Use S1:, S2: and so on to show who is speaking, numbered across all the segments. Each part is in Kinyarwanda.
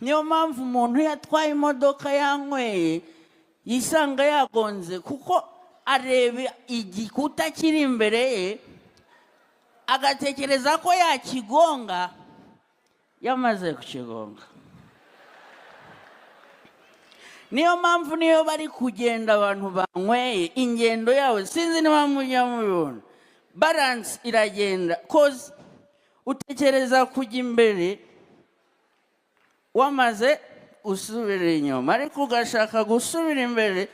S1: Niyo mpamvu umuntu iyo atwaye imodoka yanyweye yisanga yagonze, kuko areba igikuta kiri imbere ye agatekereza ko yakigonga, yamaze kukigonga. Niyo mpamvu niyo bari kugenda, abantu banyweye, ingendo yabo, sinzi niba mujya mubibona, balance iragenda, 'cause utekereza kujya imbere wamaze gusubira inyuma, ariko ugashaka gusubira imbere,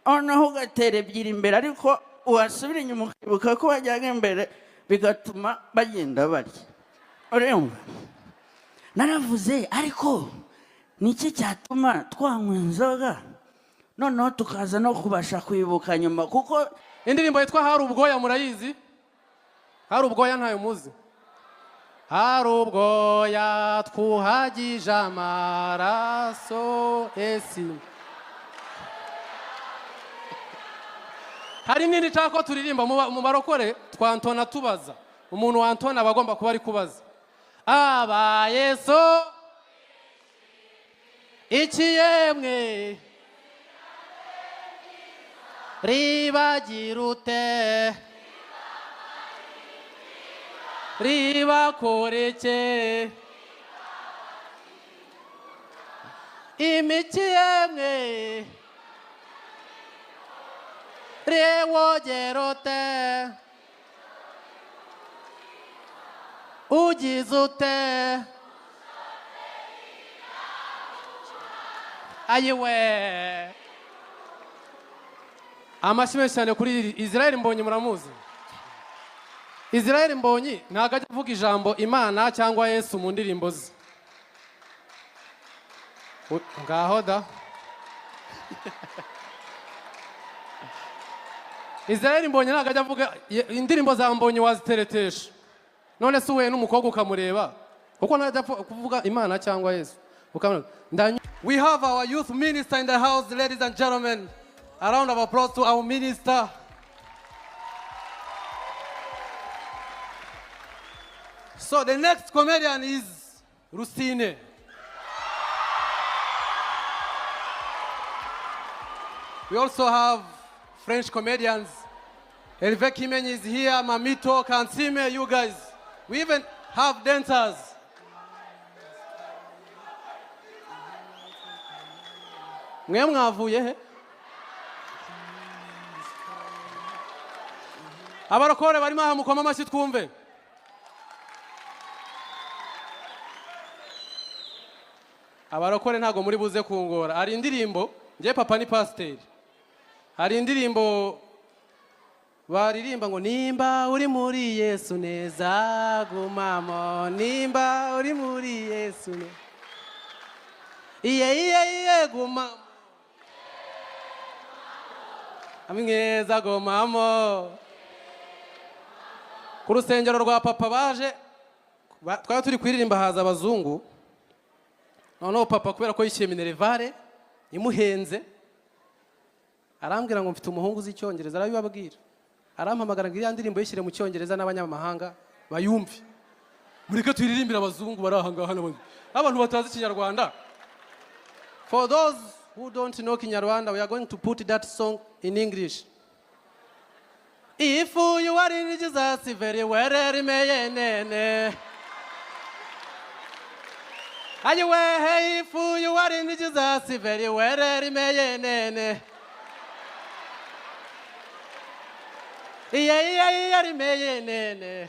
S1: noneho ugatera ebyiri imbere, ariko wasubira inyuma ukibuka ko wajyaga imbere, bigatuma bagenda barya. Urumva naravuze, ariko ni iki cyatuma twanywa inzoga noneho tukaza no kubasha kwibuka nyuma, kuko
S2: Indirimbo yitwa "Hari Ubwoya" murayizi? "Hari Ubwoya" ntayo muzi? Hari ubwoya twuhagije amaraso esi. Hari n'indi nshaka ko turirimba mu barokore. Twantona tubaza umuntu, wantona aba agomba kuba ari kubaza abaye so iki yemwe ribagira ute, ribakoreke imiki yemwe rewogera ute, ugize ute ayiwe. Amashyi menshi cyane kuri Israel Mbonyi. Muramuzi Israel Mbonyi? Ntabwo ajya avuga ijambo Imana cyangwa Yesu mu ndirimbo ze. Ngaho da, Israel Mbonyi ntabwo ajya avuga. Indirimbo za Mbonyi waziteretesha. None se uhuye n'umukobwa ukamureba, kuko ntajya kuvuga Imana cyangwa Yesu, ukamureba.
S3: We have our youth minister in the house, ladies and gentlemen. A round of applause to our minister. So the next comedian is Rusine. We also have French comedians. Hervé Kimenyi is here, Mamito, Kansime, you guys. We even have dancers. Mwe mwavuye he? Abarokore barimo aha, mukoma amashyi twumve. Abarokore ntabwo muri buze kungora. Hari indirimbo, njye papa ni pasiteri, hari indirimbo baririmba ngo "Nimba uri muri Yesu neza gumamo, nimba uri muri Yesu neza, iye iye iye gumamo, amweza gumamo." Ku rusengero rwa papa baje twari turi kuririmba, haza abazungu. Noneho papa, kubera ko yishyuye minerval imuhenze, arambwira ngo mfite umuhungu uzi Icyongereza, arabibabwira. Arampamagara ngo iriya ndirimbo yishyire mu Cyongereza n'abanyamahanga bayumve. Mureke tuyiririmbire abazungu bari aha ngaha n'abandi, n'abantu batazi Ikinyarwanda. For those who don't know Kinyarwanda, we are going to put that song in English. If you are in Jesus, very well remain. Ayiwe, if you are in Jesus, very well remain. Iye iye iye remain.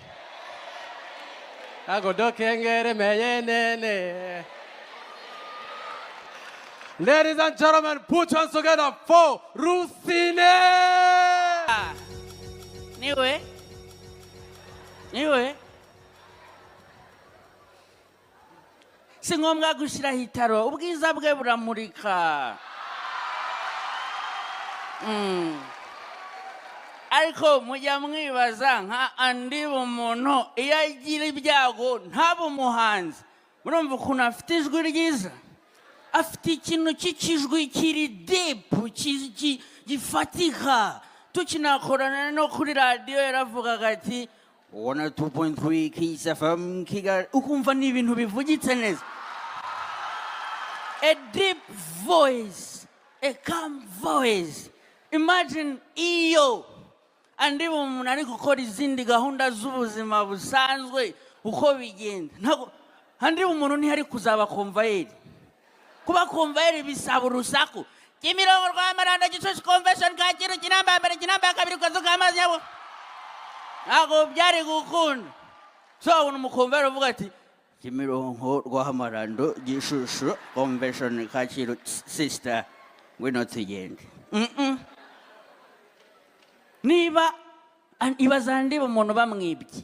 S3: Agodokenge remain. Ladies and gentlemen, put your hands together for Rusine!
S1: Niwe niwe, si ngombwa gushyiraho itaro, ubwiza bwe buramurika. Ariko mujya mwibaza nka Andy Bumuntu, iyo agira ibyago ntabe umuhanzi, murumva ukuntu afite ijwi ryiza, afite ikintu cy'ikijwi kiri deep, gifatika. Tukinakorana no kuri radiyo yaravugaga ati "102.3 Kiss FM Kigali", ukumva ni ibintu bivugitse neza. A deep voice, a calm voice. Imagine iyo andi umuntu ari gukora izindi gahunda z'ubuzima busanzwe, uko bigenda. Ntabwo andi umuntu ntiyari kuzaba convoyeur. Kuba convoyeur bisaba urusaku. Kimironko, Rwamaranda, Gicuci Convention, Kacyiru, Kinamba ya mbere, Kinamba ya kabiri, kazu k'amazi yabo. Ntabwo byari gukunda. So wabona umu convoyeur uvuga ati: "Kimironko, Rwamarando, Gishushu Convention, Kacyiru, sister, ngwino tugende." Niba ibaza ndiba umuntu bamwibye,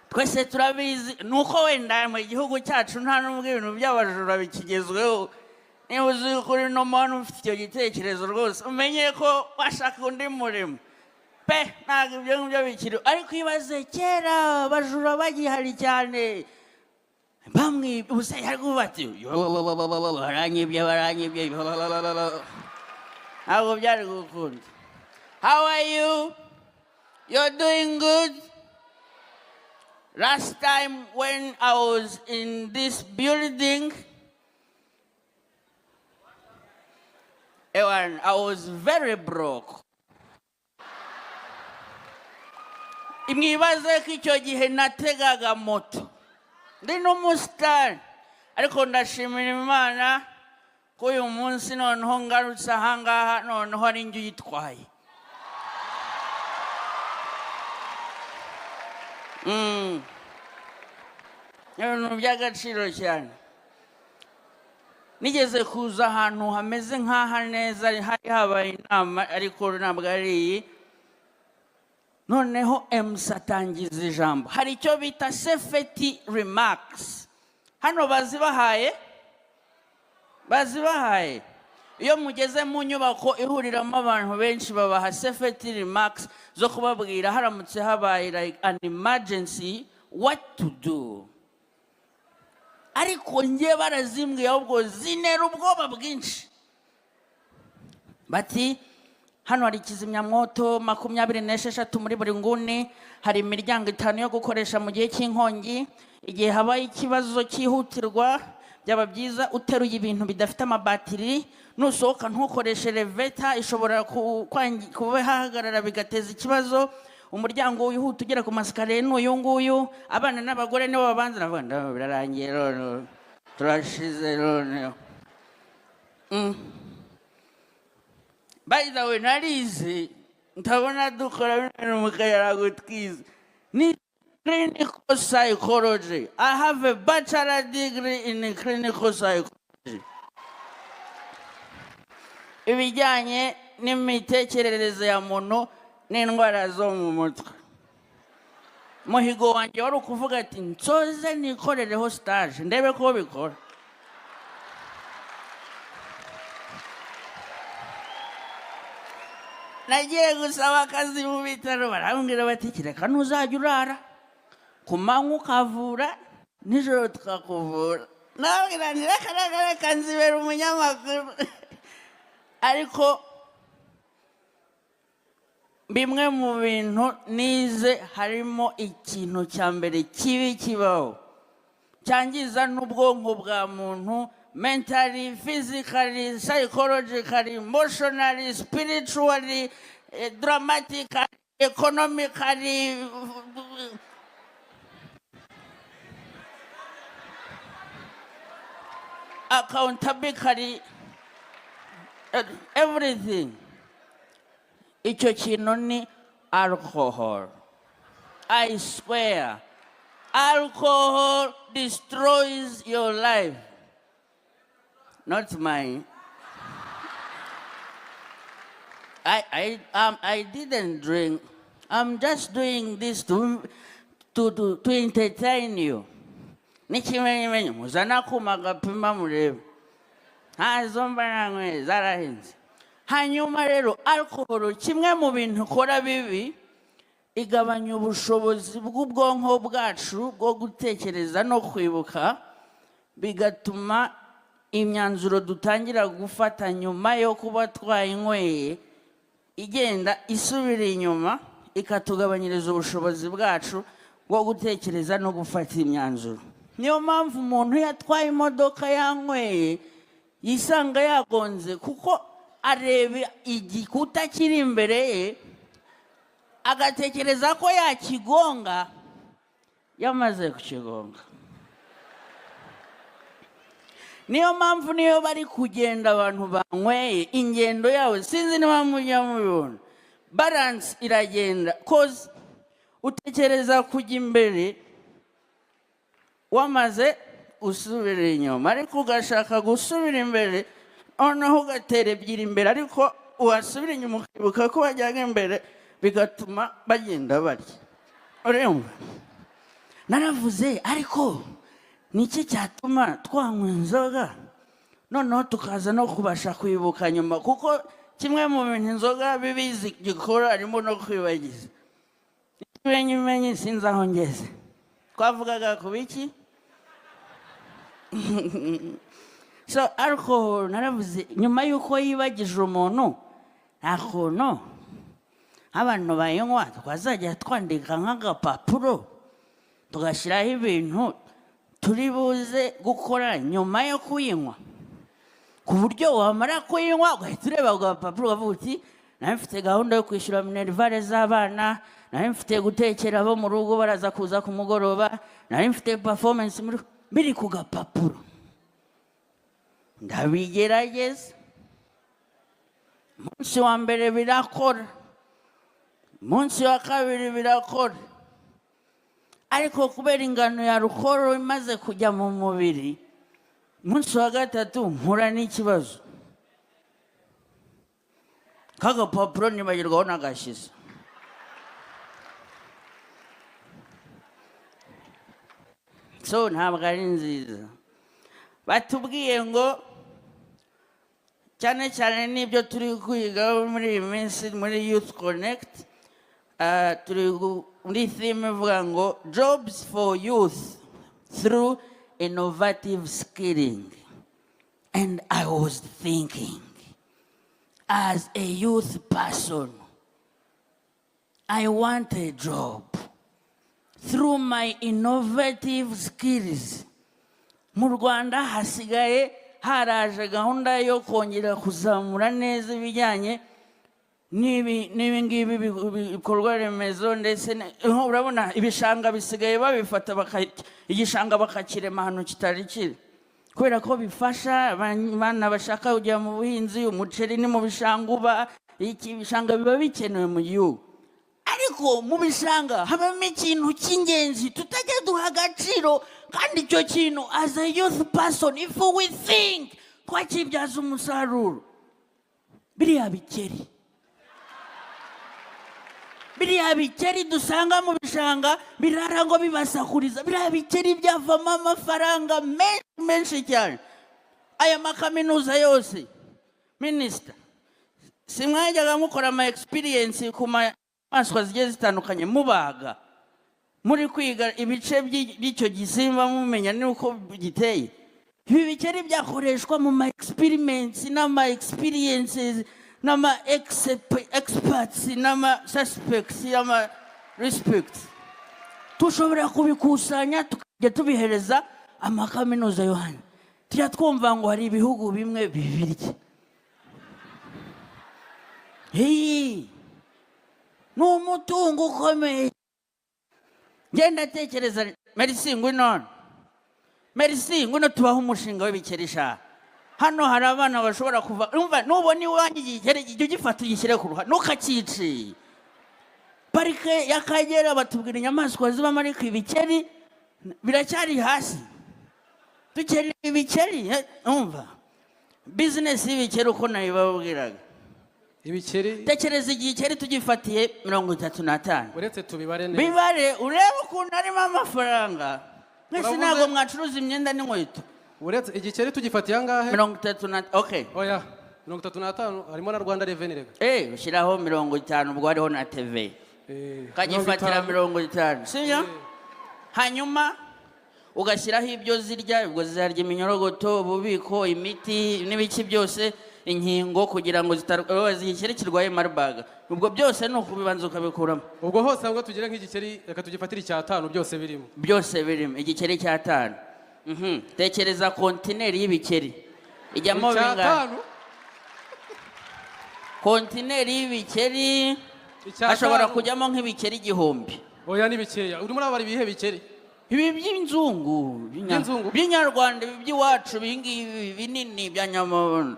S1: twese turabizi, ni uko wenda mu gihugu cyacu nta n'ubwo ibintu by'abajura bikigezweho. Niba uzi ko uri no muntu ufite icyo gitekerezo rwose, umenye ko washaka undi murimo pe. Ntabwo ibyo ngibyo bikiri. Ariko ibaze kera abajura bagihari cyane, bamwibye ubusa, yari kuvuga ati: "Baranyibye, baranyibye." Ntabwo byari gukunda. How are you? You're doing good? Last time when I was in this building, ewan, I was very broke. Mwibaze ko icyo gihe nategaga moto, ndi n'umusitari. Ariko ndashimira Imana ko uyu munsi noneho ngarutse ahangaha, noneho ari njye uyitwaye. Ibintu by'agaciro cyane. Nigeze kuza ahantu hameze nk'aha neza, hari habaye inama, ariko ntabwo ari iyi. Noneho MC atangiza ijambo. Hari icyo bita safety remarks. Hano bazibahaye, bazibahaye. Iyo mugeze mu nyubako ihuriramo abantu benshi, babaha safety remarks zo kubabwira haramutse habaye like an emergency, what to do. Ariko njye barazimbwiye, ahubwo zinera ubwoba bwinshi. Bati: "Hano hari kizimyamwoto 26 muri buri nguni, hari imiryango itanu yo gukoresha mu gihe cy'inkongi. Igihe habaye ikibazo cyihutirwa, byaba byiza uteruye ibintu bidafite amabatiri. Nusohoka ntukoreshe elevator, ishobora kuba hahagarara bigateza ikibazo. Umuryango wihuta ugera ku masikariye ni uyu nguyu. Abana n'abagore nibo babanza." Navuga: "Ndabona birarangiye none, turashize noneho." By the way, narize, ndabona dukora bino bintu mukayara twize ni clinical psychology. I have a bachelor degree in clinical psychology, ibijyanye n'imitekerereze ya muntu n'indwara zo mu mutwe. Muhigo wanjye wari ukuvuga ati: "Nsoze nikorereho stage, ndebe ko bikora." Nagiye gusaba akazi mu bitaro, barambwira bati: "Kereka ntuzajya urara ku manywa ukavura, nijoro tukakuvura." Nababwira nti: "Reka, reka, reka, nzibera umunyamakuru." Ariko bimwe mu bintu nize, harimo ikintu cya mbere kibi kibaho cyangiza n'ubwonko bwa muntu, mentally, physically, psychologically, emotionally, spiritually, dramatically, economically, accountably, everything. Icyo kintu ni alcohol. I swear, alcohol destroys your life, not mine. I didn't drink. I'm just doing this to entertain you. N'ikimenyimenyi, muzane akuma gapima murebe, ntazo mba nanyweye, zarahenze. Hanyuma rero alcohol, kimwe mu bintu ikora bibi, igabanya ubushobozi bw'ubwonko bwacu bwo gutekereza no kwibuka, bigatuma imyanzuro dutangira gufata nyuma yo kuba twayinyweye igenda isubira inyuma, ikatugabanyiriza ubushobozi bwacu bwo gutekereza no gufata imyanzuro. Niyo mpamvu umuntu iyo atwaye imodoka yanyweye yisanga yagonze, kuko areba igikuta kiri imbere ye agatekereza ko yakigonga yamaze kukigonga. Niyo mpamvu niyo bari kugenda, abantu banyweye, ingendo yabo, sinzi niba mujya mubibona, balance iragenda, 'cause utekereza kujya imbere wamaze gusubira inyuma, ariko ugashaka gusubira imbere, noneho ugatera ebyiri imbere, ariko wasubira inyuma ukibuka ko wajyaga imbere, bigatuma bagenda barya. Urumva, naravuze, ariko ni iki cyatuma twanywa inzoga noneho tukaza no kubasha kwibuka nyuma? Kuko kimwe mu bintu inzoga bibi gikora harimo no kwibagiza. Ikimenyimenyi, sinzi aho ngeze. Twavugaga ku biki? So alcohol, naravuze, nyuma y'uko yibagije umuntu, nta kuntu abantu bayinywa twazajya twandika nk'agapapuro, tugashyiraho ibintu turi buze gukora nyuma yo kuyinywa, ku buryo wamara kuyinywa ugahita ureba ako gapapuro ukavuga uti: "Nari mfite gahunda yo kwishyura minerval z'abana, nari mfite gutekera abo mu rugo baraza kuza ku mugoroba, nari mfite performance muri." Biri ku gapapuro. Ndabigerageza, umunsi wa mbere birakora, umunsi wa kabiri birakora, ariko kubera ingano ya alcohol imaze kujya mu mubiri, umunsi wa gatatu mpura n'ikibazo k'agapapuro nibagirwaho nagashyize. So ntabwo ari nziza. Batubwiye ngo cyane cyane n'ibyo turi kwiga muri iyi minsi muri Youth Connect, turi muri theme ivuga ngo "Jobs for youth through innovative skilling". And I was thinking, as a youth person, I want a job through my innovative skills. Mu Rwanda hasigaye haraje gahunda yo kongera kuzamura neza ibijyanye n'ibi ngibi, ibikorwa remezo, ndetse urabona ibishanga bisigaye babifata, igishanga bakakirema ahantu kitari kiri, kubera ko bifasha abana bashaka kujya mu buhinzi. Umuceri ni mu bishanga uba, iki, ibishanga biba bikenewe mu gihugu. Ariko mu bishanga habamo ikintu cy'ingenzi tutajya duha agaciro, kandi icyo kintu, as a youth person, if we think, twakibyaza umusaruro. Biriya bikeri, biriya bikeri dusanga mu bishanga birara ngo bibasakuriza, biriya bikeri byavamo amafaranga menshi menshi cyane. Aya makaminuza yose, minisita, si mwajyaga mukora ama experience ku nyamaswa zigiye zitandukanye, mubaga, muri kwiga ibice by'icyo gisimba, mumenya n'uko giteye? Ibi bikeri byakoreshwa mu ma experiments n'ama experiences n'ama experts n'ama suspects n'ama respects. Tushobora kubikusanya, tukajya tubihereza amakaminuza yo hano. Tujya twumva ngo hari ibihugu bimwe bibirya. Hey, ni umutungo ukomeye. Ngenda atekereza, Merci, ngwino hano. Merci, ngwino tubaho umushinga w'ibikeri sha. Hano hari abana bashobora kuva. Umva, nubona iwanjye igikeri, jya ugifata ugishyire ku ruhande, ntukacyice. Parike y'Akagera batubwira inyamaswa zibamo, ariko ibikeri biracyari hasi. Dukeneye ibikeri. Umva business y'ibikeri uko nabibabwiraga.
S2: Ibikeri.
S1: Tekereza igikeri tugifatiye 35.
S2: Uretse tubibare neza.
S1: Bibare urebe ukuntu harimo amafaranga mwese. Ntabwo mwacuruza imyenda n'inkweto.
S2: Uretse, igikeri tugifatiye angahe?
S1: 30 na, okay.
S2: Oya, 35 harimo na Rwanda Revenue rega.
S1: Ushyiraho 50, ubwo hariho na TVA. Ukagifatira
S2: 50.
S1: 50, sibyo? Hanyuma ugashyiraho ibyo zirya, ubwo zizarya iminyorogoto, ububiko, imiti n'ibiki byose. inkingo kugira ngo igikeri kirwaye Marburg. Ubwo byose ni ukubibanza ukabikuramo.
S2: Ubwo hose ahubwo tugire nk'igikeri, reka tugifatire icyatanu byose birimo.
S1: Byose birimo igikeri cy'atanu. Tekereza kontineri y'ibikeri ijyamo bingahe?
S2: Icyatanu?
S1: Kontineri y'ibikeri
S2: Icyatanu.
S1: hashobora kujyamo nk'ibikeri 1000.
S2: Oya, ni bikeya. Urimo urabara ibihe bikeri?
S1: Ibi by'inzungu,
S2: By'inzungu?
S1: by'inyarwanda, ibi by'iwacu, ibi ngibi binini bya nyamabondo.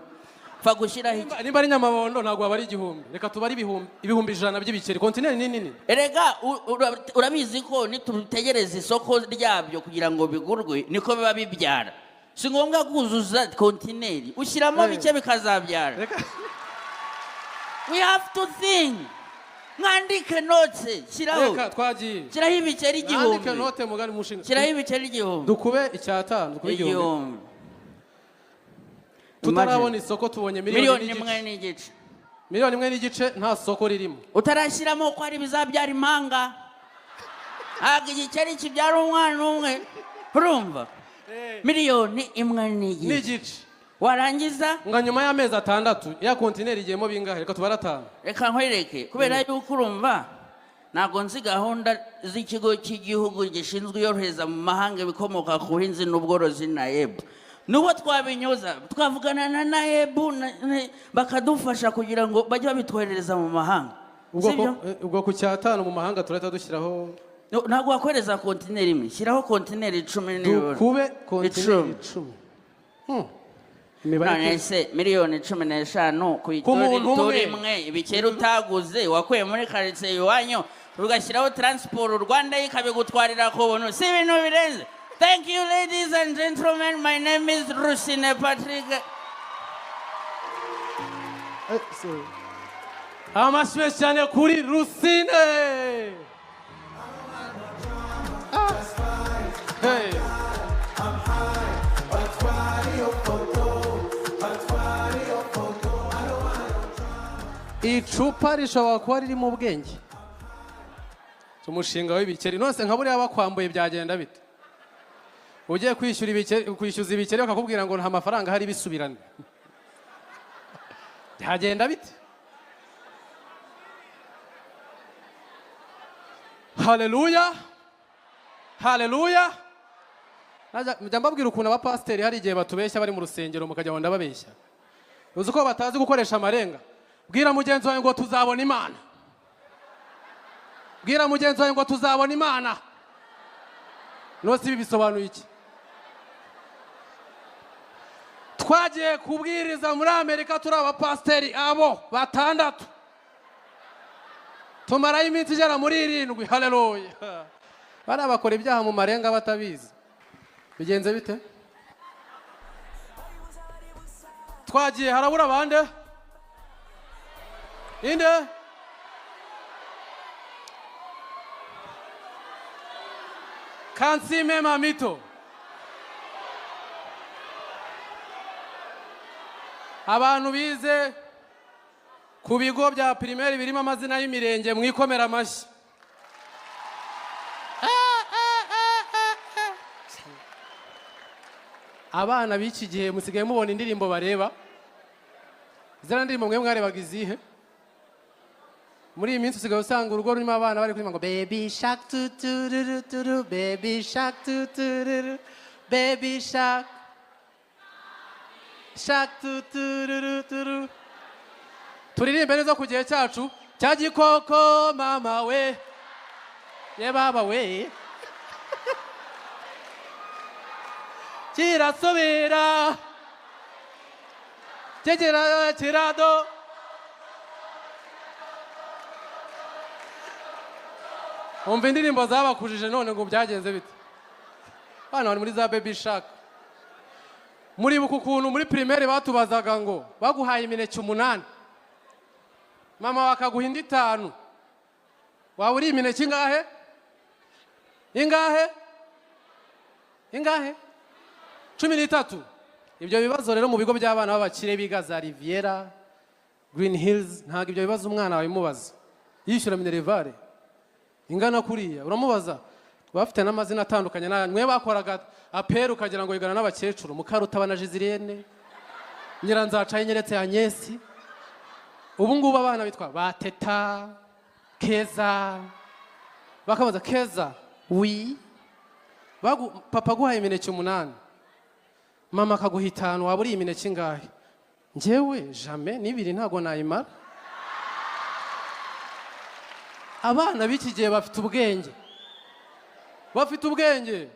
S1: Pfa gushyiraho iki?
S2: Nimba ari nyamabondo ntabwo waba ari 1000. Reka tubare 100,000 by'ibikeri. Kontineri ni nini.
S1: Erega urabizi ko nitutegereza isoko ryabyo kugira ngo bigurwe niko biba bibyara. Si ngombwa kuzuza kontineri, ushyiramo bike bikazabyara.
S2: Reka.
S1: We have to think. Mwandike note, shyiraho.
S2: Reka twagiye.
S1: Shyiraho ibikeri
S2: Mwandike
S1: 1000.
S2: note mugari mushinga.
S1: Shyiraho ibikeri 1000.
S2: Dukube icyatanu, dukube 1000.
S1: 1000.
S2: Tutarabona isoko tubonye miliyoni
S1: miliyoni imwe
S2: n'igice.
S1: n'igice.
S2: Miliyoni imwe n'igice nta soko ririmo.
S1: Utarashyiramo ko hari bizabyara impanga. Ntabwo igikeri kibyara umwana umwe. Urumva? Miliyoni imwe n'igice.
S2: N'igice.
S1: Warangiza
S2: Nga nyuma y'amezi 6 ya kontineri igiyemo bingahe? Reka tubare 5.
S1: Reka nkwereke, kubera yuko urumva ntabwo nzi gahunda z'ikigo cy'igihugu gishinzwe iyohereza mu mahanga ibikomoka ku buhinzi n'ubworozi NAEB. Nubwo twabinyuza twavugana na NAEB bakadufasha kugira ngo bajye babitwoherereza mu mahanga.
S2: Ubwo
S1: Sibyo?
S2: Ubwo ku cyatanu mu mahanga turahita dushyiraho.
S1: No, ntabwo wakohereza kontineri imwe, shyiraho kontineri 10 nibura.
S2: Dukube kontineri
S1: 10.
S2: 10. Imibare
S1: None se miliyoni 15 ku
S2: Ku muntu
S1: ituri
S2: umwe.
S1: imwe ibikeri utaguze wakuye muri karitsiye iwanyu ugashyiraho transport Rwanda ikabigutwarira ku buntu, si ibintu birenze. Thank you ladies and gentlemen, my name is Rusine Patrick.
S2: Sorry. Amashyi menshi cyane kuri Rusine. Hey. Icupa rishobora kuba ririmo ubwenge. Umushinga w'ibikeri none se nka buriya bakwambuye byagenda bite? Ugiye kwishyura ibikeri, kwishyuza ibikeri bakakubwira ngo nta mafaranga hari bisubirane. Byagenda bite? Haleluya! Haleluya! Njya mbabwira ukuntu abapasiteri hari igihe batubeshya bari mu rusengero mukajya ngo ndababeshya. Uzi ko batazi gukoresha amarenga? Bwira mugenzi wawe ngo tuzabona Imana. Bwira mugenzi wawe ngo tuzabona Imana. None se ibi bisobanuye iki? Twagiye kubwiriza muri Amerika turi abapasiteri abo 6. Tumarayo iminsi igera muri 7. Haleluya. Bariya bakora ibyaha mu marenga batabizi. Bigenze bite? Twagiye harabura bande? Inde? Kansime Mamito. Abantu bize ku bigo bya primaire birimo amazina y'imirenge mwikomera amashyi. Abana b'iki gihe musigaye mubona indirimbo bareba. Ziriya ndirimbo mwe mwarebaga izihe? Muri iyi minsi usigaye usanga urugo rurimo abana bari kuririmba ngo baby shark tu tu ru ru tu ru, baby shark tu tu ru ru, baby shark shark tu tu ru ru tu ru. Turirimbe neza ku gihe cyacu cya gikoko mama we ye baba we kirasubira kigira kirado. Umva indirimbo zabakujije none ngo byagenze bite? Bana bari muri za baby shark. Muribuka ukuntu muri primaire batubazaga ngo baguhaye imineke 8 mama wakaguha indi 5, waba uri imineke ingahe? Ingahe? Ingahe? 13. Ibyo bibazo rero mu bigo by'abana b'abakire biga za Riviera, Green Hills, ntabwo ibyo bibazo umwana wabimubaza. Yishyura minerivare ingana kuriya uramubaza, bafite n'amazina atandukanye n'aya. Mwe bakoraga apera ukagira ngo yigana n'abakecuru, Mukarutabana Jizirene, Nyiranzaca yinyeretse Agnès. Ubu ngubu abana bitwa ba Teta, Keza. Bakabaza Keza, oui. Papa aguhaye imineke 8, mama akaguha 5, waba uriye imineke ingahe? Njyewe jamais, n'ibiri ntago nayimara. Abana b'iki gihe bafite ubwenge, bafite ubwenge.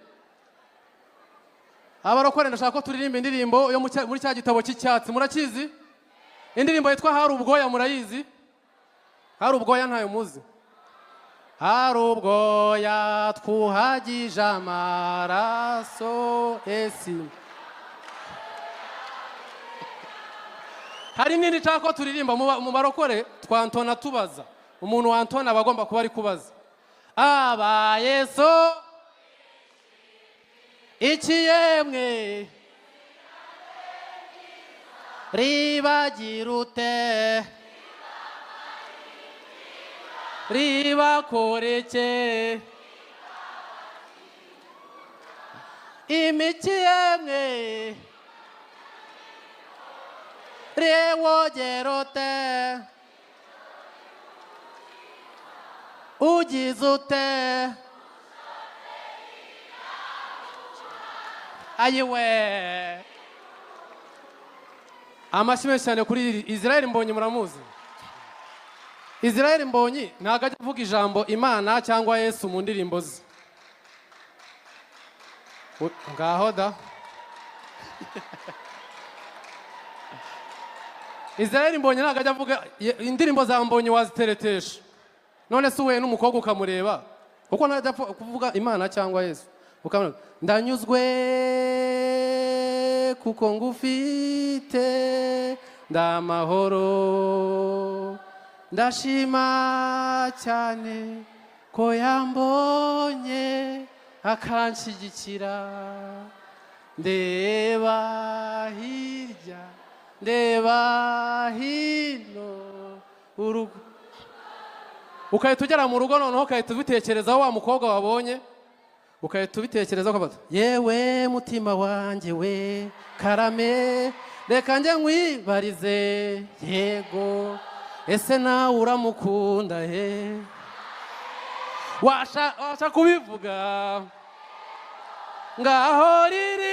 S2: Abarokore ndashaka ko turirimba indirimbo yo muri cya gitabo cy'icyatsi, murakizi? Indirimbo yitwa Hari Ubwoya, murayizi? Hari ubwoya ntayo muzi? Hari ubwoya twuhagije amaraso esi. Hari n'indi nshaka ko turirimba mu barokore, twantona tubaza. Umuntu wantona aba agomba kuba ari kubaza. Aba Yesu iki yemwe ribagirute ribakoreke imiki yemwe rewogerote ugize ute ayiwe. Amashyi menshi cyane kuri Israel Mbonyi, muramuzi? Israel Mbonyi ntabwo ajya avuga ijambo Imana cyangwa Yesu mu ndirimbo ze. Ngaho da. Israel Mbonyi ntabwo ajya avuga indirimbo za Mbonyi waziteretesha. None se uhuye n'umukobwa ukamureba kuko ntajya kuvuga Imana cyangwa Yesu, ukamureba ndanyuzwe kuko ngufite, ndamahoro, ndashima cyane ko yambonye akanshyigikira, ndeba hirya ndeba hino urugo. Ukahita ugera mu rugo noneho ukahita ubitekerezaho wa mukobwa wabonye, ukahita ubitekerezaho ukabaza yewe mutima wanjye we karame, reka njye nkwibarize, yego ese nawe uramukunda he? Washa kubivuga ngaho riri